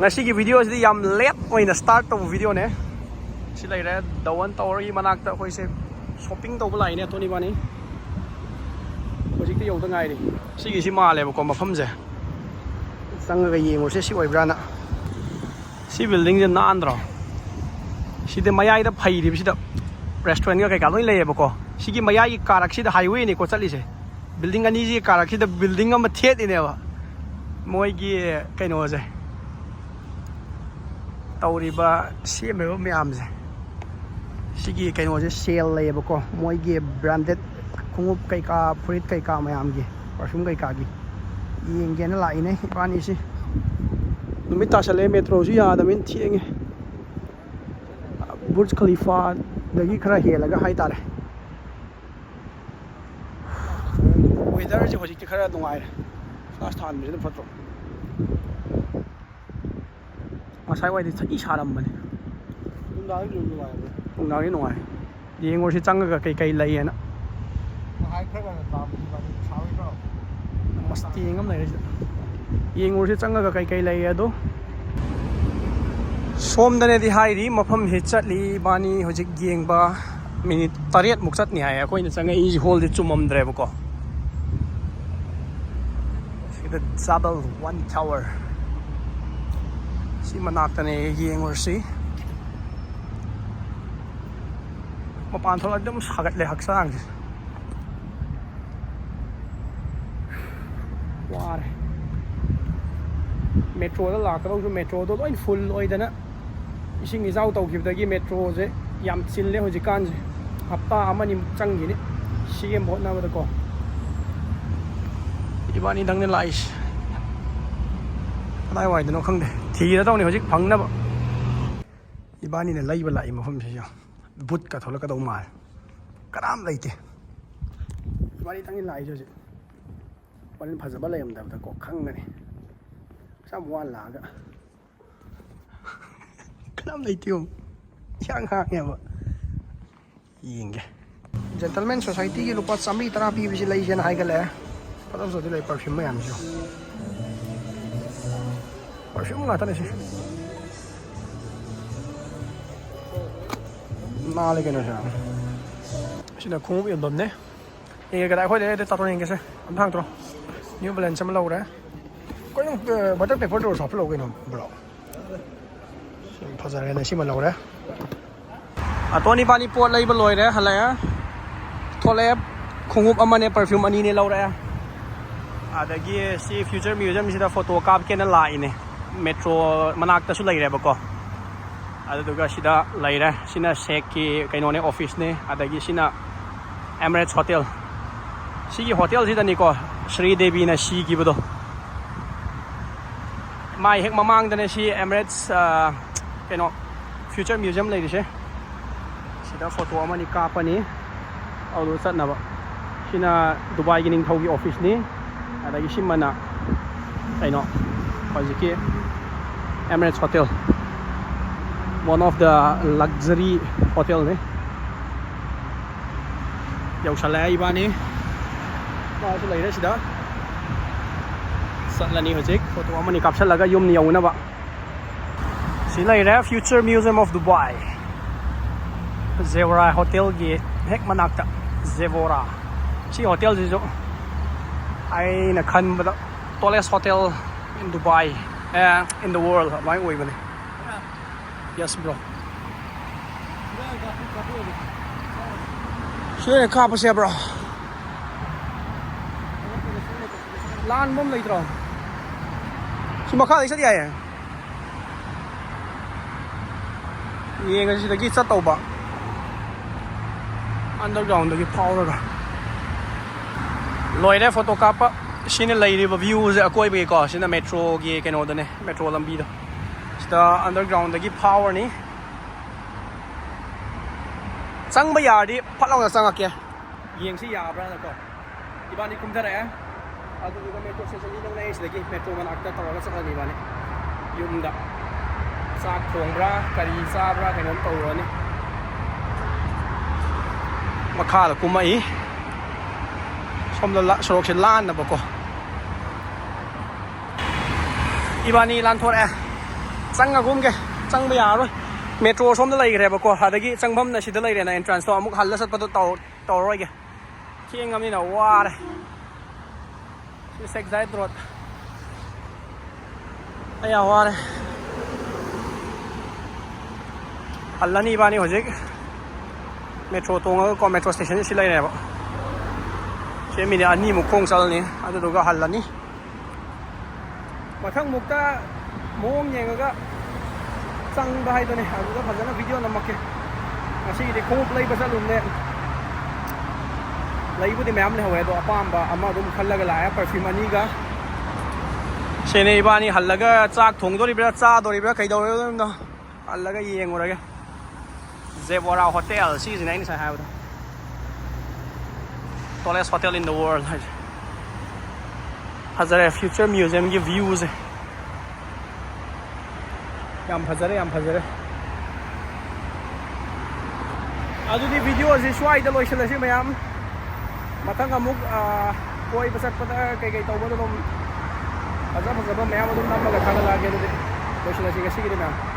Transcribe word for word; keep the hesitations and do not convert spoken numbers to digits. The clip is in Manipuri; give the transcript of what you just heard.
ꯉꯁꯤꯒꯤ ꯚꯤꯗꯤꯑꯣꯁꯤꯗꯤ ꯌꯥꯝ ꯂꯦꯠ ꯑꯣꯏꯅ ꯁ꯭ꯇꯥꯔꯠ ꯇꯧꯕ ꯚꯤꯗꯤꯑꯣꯅꯦ꯫ ꯁꯤ ꯂꯩꯔꯦ ꯗꯋꯟ ꯇꯥꯋꯔꯒꯤ ꯃꯅꯥꯛꯇ ꯑꯩꯈꯣꯏꯁꯦ ꯁꯣꯞꯄꯤꯡ ꯇꯧꯕ ꯂꯥꯛꯏꯅꯦ, ꯑꯇꯣꯟ ꯏꯕꯥꯅꯤ꯫ ꯍꯧꯖꯤꯛꯇ ꯌꯧꯗ ꯉꯥꯏꯔꯤ꯫ ꯁꯤꯒꯤꯁꯤ ꯃꯥꯜꯂꯦꯕꯀꯣ ꯃꯐꯝꯁꯦ꯫ ꯆꯪꯉꯒ ꯌꯦꯡꯉꯨꯁꯦ ꯁꯤ ꯑꯣꯏꯕ꯭ꯔꯥꯅ꯫ ꯁꯤ ꯕꯤꯜꯗꯤꯡꯁꯦ ꯅꯥꯟꯗ꯭ꯔꯣ? ꯁꯤꯗ ꯃꯌꯥꯏꯗ ꯐꯩꯔꯤꯕꯁꯤꯗ ꯔꯦꯁꯇꯨꯔꯦꯟꯒ ꯀꯩꯀꯥ ꯂꯣꯏ ꯂꯩꯌꯦꯕꯀꯣ꯫ ꯁꯤꯒꯤ ꯃꯌꯥꯏꯒꯤ ꯀꯥꯔꯛꯁꯤꯗ ꯍꯥꯏꯋꯦꯅꯤꯀꯣ ꯆꯠꯂꯤꯁꯦ꯫ ꯕꯤꯜꯗꯤꯡ ꯑꯅꯤꯁꯤꯒꯤ ꯀꯥꯔꯛꯁꯤꯗ ꯕꯤꯜꯗꯤꯡ ꯑꯃ ꯊꯦꯠꯂꯤꯅꯦꯕ꯫ ꯃꯣꯏꯒꯤ ꯀꯩꯅꯣꯁꯦ ꯇꯧꯔꯤꯕ, ꯁꯦꯝꯃꯤꯕ ꯃꯌꯥꯝꯁꯦ꯫ ꯁꯤꯒꯤ ꯀꯩꯅꯣꯁꯦ ꯁꯦꯜ ꯂꯩꯌꯦꯕꯀꯣ, ꯃꯣꯏꯒꯤ ꯕ꯭ꯔꯥꯟꯗꯦꯠ ꯈꯣꯡꯎꯞ ꯀꯩꯀꯥ, ꯐꯨꯔꯤꯠ ꯀꯩꯀꯥ ꯃꯌꯥꯝꯒꯤ, ꯄꯔꯐ꯭ꯌꯨꯝ ꯀꯩꯀꯥꯒꯤ ꯌꯦꯡꯒꯦꯅ ꯂꯥꯛꯏꯅꯦ ꯏꯕꯥꯅꯤꯁꯤ꯫ ꯅꯨꯃꯤꯠ ꯇꯥꯁꯜꯂꯛꯑꯦ, ꯃꯦꯇ꯭ꯔꯣꯁꯨ ꯌꯥꯗꯕꯅꯤꯅ ꯊꯦꯡꯉꯦ꯫ ꯕꯨꯔꯖ ꯈꯂꯤꯐꯥꯗꯒꯤ ꯈꯔ ꯍꯦꯜꯂꯒ ꯍꯥꯏꯇꯥꯔꯦ꯫ ꯋꯦꯗꯔꯁꯦ ꯍꯧꯖꯤꯛꯇꯤ ꯈꯔ ꯅꯨꯡꯉꯥꯏꯔꯦ꯫ ꯐ꯭ꯂꯥꯁ ꯊꯥꯟꯕꯁꯤꯅ ꯐꯠꯇ꯭ꯔꯣ? ꯉꯁꯥꯏ ꯋꯥꯏꯗꯤ ꯊꯤ ꯁꯥꯔꯝꯕꯅꯤ꯫ ꯅꯨꯡꯗꯥꯡꯗꯤ ꯑꯗꯨꯝ ꯅꯨꯡꯉꯥꯏꯕ꯭ꯔꯥ? ꯅꯨꯡꯗꯥꯡꯗꯤ ꯅꯨꯡꯉꯥꯏ꯫ ꯌꯦꯡꯉꯨꯔꯁꯤ ꯆꯪꯉꯒ ꯀꯩꯀꯩ ꯂꯩꯌꯦꯅ꯫ ꯉꯁꯥꯏ ꯈꯔ ꯉꯟꯅ ꯇꯥꯕꯗꯤ ꯃꯥꯗꯤ ꯁꯥꯔꯣꯏꯗ꯭ꯔꯣ? ꯃꯁꯇꯤ ꯑꯃ ꯂꯩꯔꯦ ꯁꯤꯗ꯫ ꯌꯦꯡꯉꯨꯔꯁꯤ ꯆꯪꯉꯒ ꯀꯩꯀꯩ ꯂꯩꯌꯦ ꯑꯗꯣ꯫ ꯁꯣꯝꯗꯅꯦꯗꯤ ꯍꯥꯏꯔꯤ, ꯃꯐꯝꯁꯤ ꯆꯠꯂꯤ ꯏꯕꯥꯅꯤ ꯍꯧꯖꯤꯛ ꯌꯦꯡꯕ꯫ ꯃꯤꯅꯤꯠ ꯇꯔꯦꯠꯃꯨꯛ ꯆꯠꯅꯤ ꯍꯥꯏ꯫ ꯑꯩꯈꯣꯏꯅ ꯆꯪꯉꯛꯏꯁꯤ ꯍꯣꯜꯗꯤ ꯆꯨꯝꯃꯝꯗ꯭ꯔꯦꯕꯀꯣ꯫ ꯁꯤꯗ ꯖꯥꯕꯦꯜ ꯋꯥꯟ ꯇꯥꯋꯔ꯫ ꯁꯤ ꯃꯅꯥꯛꯇꯅꯦ, ꯌꯦꯡꯉꯨꯔꯁꯤ꯫ ꯃꯄꯥꯟ ꯊꯣꯛꯂꯛꯑꯗꯤ ꯑꯗꯨꯝ ꯁꯥꯒꯠꯂꯦ ꯍꯛꯆꯥꯡꯁꯦ꯫ ꯋꯥꯔꯦ꯫ ꯃꯦꯇ꯭ꯔꯣꯗ ꯂꯥꯛꯀꯗꯧꯁꯨ ꯃꯦꯇ꯭ꯔꯣꯗꯣ ꯂꯣꯏ ꯐꯨꯜ ꯑꯣꯏꯗꯅ ꯏꯁꯤꯡ ꯏꯆꯥꯎ ꯇꯧꯈꯤꯕꯗꯒꯤ ꯃꯦꯇ꯭ꯔꯣꯁꯦ ꯌꯥꯝ ꯆꯤꯜꯂꯦ ꯍꯧꯖꯤꯛꯀꯥꯟꯁꯦ꯫ ꯍꯞꯇꯥ ꯑꯃꯅꯤꯃꯨꯛ ꯆꯪꯈꯤꯅꯤ ꯁꯦꯝꯕ ꯍꯣꯠꯅꯕꯗꯀꯣ꯫ ꯏꯕꯥꯅꯤꯗꯪꯅꯦ ꯂꯥꯛꯏꯁꯦ꯫ ꯀꯗꯥꯏꯋꯥꯏꯗꯅꯣ ꯈꯪꯗꯦ, ꯊꯤꯔꯗꯧꯅꯤ ꯍꯧꯖꯤꯛ ꯐꯪꯅꯕ꯫ ꯏꯕꯥꯅꯤꯅ ꯂꯩꯕ ꯂꯥꯛꯏ ꯃꯐꯝꯁꯤꯁꯨ ꯕꯨꯠꯀ ꯊꯣꯛꯂꯛꯀꯗꯧ ꯃꯥꯜꯂꯦ꯫ ꯀꯅꯥꯝ ꯂꯩꯇꯦ꯫ ꯏꯕꯥꯅꯤꯗꯪꯅꯦ ꯂꯥꯛꯏꯁꯦ ꯍꯧꯖꯤꯛ꯫ ꯍꯣꯔꯦꯟ ꯐꯖꯕ ꯂꯩꯔꯝꯗꯕꯗꯀꯣ ꯈꯪꯒꯅꯤ꯫ ꯑꯁꯨꯛ ꯌꯥꯝ ꯋꯥꯅ ꯂꯥꯛꯑꯒ꯫ ꯀꯅꯥꯝ ꯂꯩꯇꯦ ꯌꯦꯡꯉꯨ꯫ ꯏꯍꯥꯡ ꯍꯥꯡꯉꯦꯕ꯫ ꯌꯦꯡꯒꯦ꯫ ꯖꯦꯟꯇꯜꯃꯦꯟ ꯁꯣꯁꯥꯏꯇꯤꯒꯤ ꯂꯨꯄꯥ ꯆꯥꯝꯃꯔꯤ ꯇꯔꯥ ꯄꯤꯕꯁꯤ ꯂꯩꯁꯦꯅ ꯍꯥꯏꯒꯠꯂꯛꯑꯦ꯫ ꯐꯖ ꯐꯖꯕꯗꯤ ꯂꯩ, ꯄꯔꯐ꯭ꯌꯨꯝ ꯃꯌꯥꯝꯁꯤꯁꯨ꯫ ꯐꯤꯂꯝ ꯉꯥꯛꯇꯅꯦ ꯁꯤ꯫ ꯅꯥꯜꯂꯦ ꯀꯩꯅꯣꯁꯦ꯫ ꯁꯤꯅ ꯈꯣꯡꯎꯞ ꯌꯣꯟꯐꯝꯅꯦ꯫ ꯌꯦꯡꯒꯦ ꯀꯗꯥꯏ, ꯑꯩꯈꯣꯏ ꯂꯩꯔꯗꯤ ꯇꯥꯇꯣꯟ ꯌꯦꯡꯒꯦꯁꯦ꯫ ꯑꯝꯇ ꯍꯥꯡꯇ꯭ꯔꯣ? New Balance ꯑꯃ ꯂꯧꯔꯦ꯫ ꯀꯩꯅꯣ, butter paper ꯇꯧꯔꯁꯨ ꯍꯥꯞꯐꯜꯂꯛꯑꯣ ꯀꯩꯅꯣ, bro꯫ ꯁꯤ ꯐꯖꯔꯦꯅꯦ, ꯁꯤꯃ ꯂꯧꯔꯦ꯫ ꯑꯇꯣꯟ ꯏꯕꯥꯅꯤ ꯄꯣꯠ ꯂꯩꯕ ꯂꯣꯏꯔꯦ, ꯍꯜꯂꯛꯑꯦ꯫ ꯊꯣꯛꯂꯛꯑꯦ, ꯈꯣꯡꯎꯞ ꯑꯃꯅꯦ, perfume ꯑꯅꯤꯅꯦ ꯂꯧꯔꯛꯑꯦ꯫ ꯑꯗꯒꯤ ꯁꯤ Future Museum ꯁꯤꯗ photo ꯀꯥꯞꯀꯦꯅ ꯂꯥꯛꯏꯅꯦ, metro ꯃꯅꯥꯛꯇꯁꯨ ꯂꯩꯔꯦꯕꯀꯣ꯫ ꯑꯗꯨꯗꯨꯒ ꯁꯤꯗ ꯂꯩꯔꯦ꯫ ꯁꯤꯅ ꯁꯦꯛꯀꯤ ꯀꯩꯅꯣꯅꯦ, office ꯅꯦ꯫ ꯑꯗꯒꯤ ꯁꯤꯅ Emirates Hotel꯫ ꯁꯤꯒꯤ hotel ꯁꯤꯗꯅꯤꯀꯣ ꯁ꯭ꯔꯤ ꯗꯦꯕꯤꯅ ꯁꯤꯈꯤꯕꯗꯣ꯫ ꯃꯥꯏ ꯍꯦꯛ ꯃꯃꯥꯡꯗꯅꯦ ꯁꯤ Emirates, ꯑ, ꯀꯩꯅꯣ, Future Museum ꯂꯩꯔꯤꯁꯦ꯫ ꯁꯤꯗ photo ꯑꯃꯅꯤ ꯀꯥꯞꯄꯅꯤ꯫ ꯑꯗꯨ ꯆꯠꯅꯕ꯫ ꯁꯤꯅ ꯗꯨꯕꯥꯏꯒꯤ ꯅꯤꯡꯊꯧꯒꯤ office ꯅꯤ꯫ ꯑꯗꯒꯤ ꯁꯤꯃꯅ ꯀꯩꯅꯣ, ꯍꯧꯖꯤꯛꯀꯤ Emirates Hotel, one of the luxury hotel ꯅꯤ꯫ ꯌꯧꯁꯜꯂꯛꯑꯦ ꯏꯕꯥꯅꯤ꯫ ꯃꯥꯁꯨ ꯂꯩꯔꯦ ꯁꯤꯗ꯫ ꯆꯠꯂꯅꯤ ꯍꯧꯖꯤꯛ꯫ Photo ꯑꯃꯅꯤ ꯀꯥꯞꯁꯜꯂꯒ ꯌꯨꯝ ꯌꯧꯅꯕ꯫ ꯁꯤ ꯂꯩꯔꯦ, Future Museum of Dubai꯫ Zevora Hotel ꯒꯤ ꯍꯦꯛ ꯃꯅꯥꯛꯇ꯫ Zevora꯫ ꯁꯤ hotel ꯁꯤꯁꯨ ꯑꯩꯅ ꯈꯟꯕꯗ tallest hotel in Dubai, A, in the world ꯑꯗꯨꯃꯥꯏꯅ ꯑꯣꯏꯕꯅꯦ꯫ Yes, bro꯫ ꯁꯤ ꯑꯣꯏꯅ ꯀꯥꯞꯄꯁꯦ, bro꯫ ꯂꯥꯟꯕ ꯑꯃ ꯂꯩꯇ꯭ꯔꯣ? ꯁꯤ ꯃꯈꯥꯗꯩ ꯆꯠ ꯌꯥꯏꯌꯦ꯫ ꯌꯦꯡꯉꯁꯤ ꯁꯤꯗꯒꯤ ꯆꯠꯇꯧꯕ꯫ Underground ꯗꯒꯤ ꯐꯥꯎꯔꯒ꯫ ꯂꯣꯏꯔꯦ photo ꯀꯥꯞꯄ꯫ ꯁꯤꯅ ꯂꯩꯔꯤꯕ view ꯁꯦ ꯑꯀꯣꯏꯕꯒꯤꯀꯣ꯫ ꯁꯤꯅ metro ꯒꯤ ꯀꯩꯅꯣꯗꯅꯦ, metro ꯂꯝꯕꯤꯗꯣ꯫ ꯁꯤꯗ underground ꯗꯒꯤ ꯐꯥꯎꯔꯅꯤ꯫ ꯆꯪꯕ ꯌꯥꯔꯗꯤ ꯐꯠ ꯂꯥꯎꯅ ꯆꯪꯉꯛꯀꯦ꯫ ꯌꯦꯡꯁꯤ ꯌꯥꯕ꯭ꯔꯥꯅꯀꯣ꯫ ꯏꯕꯥꯅꯤ ꯀꯨꯝꯊꯔꯛꯑꯦ꯫ ꯑꯗꯨꯗꯨꯒ metro station ꯗꯤ ꯅꯛꯅꯩ ꯁꯤꯗꯒꯤ, metro ꯃꯅꯥꯛꯇ ꯇꯧꯔꯒ ꯆꯠꯂꯅꯤ ꯏꯕꯥꯅꯤ꯫ ꯌꯨꯝꯗ ꯆꯥꯛ ꯊꯣꯡꯕ꯭ꯔꯥ, ꯀꯔꯤ ꯆꯥꯕ꯭ꯔꯥ, ꯀꯩꯅꯣꯝ ꯇꯧꯔꯨꯔꯅꯤ꯫ ꯃꯈꯥꯗ ꯀꯨꯝꯃꯛꯏ꯫ ꯁꯣꯝꯗ ꯂꯥ-, ꯁꯣꯔꯣꯛꯁꯦ ꯂꯥꯟꯅꯕꯀꯣ꯫ ꯏꯕꯥꯅꯤ ꯂꯥꯟꯊꯣꯔꯛꯑꯦ꯫ ꯆꯪꯉꯒꯨꯝꯒꯦ꯫ ꯆꯪꯕ ꯌꯥꯔꯔꯣꯏ꯫ ꯃꯦꯇ꯭ꯔꯣ ꯁꯣꯝꯗ ꯂꯩꯈ꯭ꯔꯦꯕꯀꯣ, ꯑꯗꯒꯤ ꯆꯪꯐꯝꯅ ꯁꯤꯗ ꯂꯩꯔꯦꯅ, ꯑꯦꯟꯇ꯭ꯔꯥꯟꯁꯇꯣ ꯑꯃꯨꯛ ꯍꯜꯂ ꯆꯠꯄꯗꯣ ꯇꯧ- ꯇꯧꯔꯔꯣꯏꯒꯦ꯫ ꯊꯦꯡꯉꯕꯅꯤꯅ ꯋꯥꯔꯦ꯫ ꯁꯤ ꯁꯦꯛꯖꯥꯏꯠ ꯔꯣꯗ꯫ ꯑꯩ ꯌꯥꯝ ꯋꯥꯔꯦ꯫ ꯍꯜꯂꯅꯤ ꯏꯕꯥꯅꯤ ꯍꯧꯖꯤꯛ꯫ ꯃꯦꯇ꯭ꯔꯣ ꯇꯣꯡꯉꯒꯀꯣ, ꯃꯦꯇ꯭ꯔꯣ ꯁ꯭ꯇꯦꯁꯟꯁꯤ ꯂꯩꯔꯦꯕ꯫ ꯁꯤ ꯃꯤꯅꯤꯠ ꯑꯅꯤꯃꯨꯛ ꯈꯣꯡ ꯆꯠꯂꯅꯤ, ꯑꯗꯨꯗꯨꯒ ꯍꯜꯂꯅꯤ꯫ ꯃꯊꯪ ꯃꯨꯛꯇ ꯃꯑꯣꯡ ꯌꯦꯡꯉꯒ ꯆꯪꯕ ꯍꯥꯏꯗꯨꯅꯦ, ꯑꯗꯨꯗ ꯐꯖꯅ ꯚꯤꯗꯤꯑꯣ ꯅꯝꯃꯛꯀꯦ꯫ ꯉꯁꯤꯒꯤꯗꯤ ꯈꯣꯡꯎꯞ ꯂꯩꯕ ꯆꯠꯂꯨꯕꯅꯦ꯫ ꯂꯩꯕꯨꯗꯤ ꯃꯌꯥꯝ ꯂꯩꯍꯧꯋꯦ, ꯑꯗꯣ ꯑꯄꯥꯝꯕ ꯑꯃ ꯑꯗꯨꯝ ꯈꯜꯂꯒ ꯂꯥꯛꯑꯦ, ꯄꯔꯐ꯭ꯌꯨꯝ ꯑꯅꯤꯒ꯫ ꯁꯤꯅꯦ ꯏꯕꯥꯅꯤ ꯍꯜꯂꯒ ꯆꯥꯛ ꯊꯣꯡꯗꯣꯔꯤꯕ꯭ꯔꯥ ꯆꯥꯗꯣꯔꯤꯕ꯭ꯔꯥ ꯀꯩꯗꯧꯔꯤꯕꯅꯣ ꯍꯜꯂꯒ ꯌꯦꯡꯉꯨꯔꯒꯦ꯫ ꯖꯦꯕꯣꯔꯥ ꯍꯣꯇꯦꯜ, ꯁꯤꯁꯤꯅꯦ ꯑꯩꯅ ꯉꯁꯥꯏ ꯍꯥꯏꯕꯗꯣ, tallest hotel in the world ꯍꯥꯏꯁꯦ꯫ ꯐꯖꯔꯦ future museumꯒꯤ viewꯁꯦ꯫ ꯌꯥꯝ ꯐꯖꯔꯦ, ꯌꯥꯝ ꯐꯖꯔꯦ꯫ ꯑꯗꯨꯗꯤ ꯚꯤꯗꯤꯑꯣꯁꯤ ꯁ꯭ꯋꯥꯏꯗ ꯂꯣꯏꯁꯤꯜꯂꯁꯤ ꯃꯌꯥꯝ꯫ ꯃꯊꯪ ꯑꯃꯨꯛ, ꯑꯥ, ꯀꯣꯏꯕ ꯆꯠꯄꯗ ꯀꯩꯀꯩ ꯇꯧꯕꯗ ꯑꯗꯨꯝ ꯐꯖ ꯐꯖꯕ ꯃꯌꯥꯝ ꯑꯗꯨꯝ ꯅꯝꯃꯒ ꯊꯥꯒꯠꯂꯛꯑꯒꯦ꯫ ꯑꯗꯨꯗꯤ ꯂꯣꯏꯁꯤꯜꯂꯁꯤ ꯉꯁꯤꯒꯤꯗꯤ ꯃꯌꯥꯝ꯫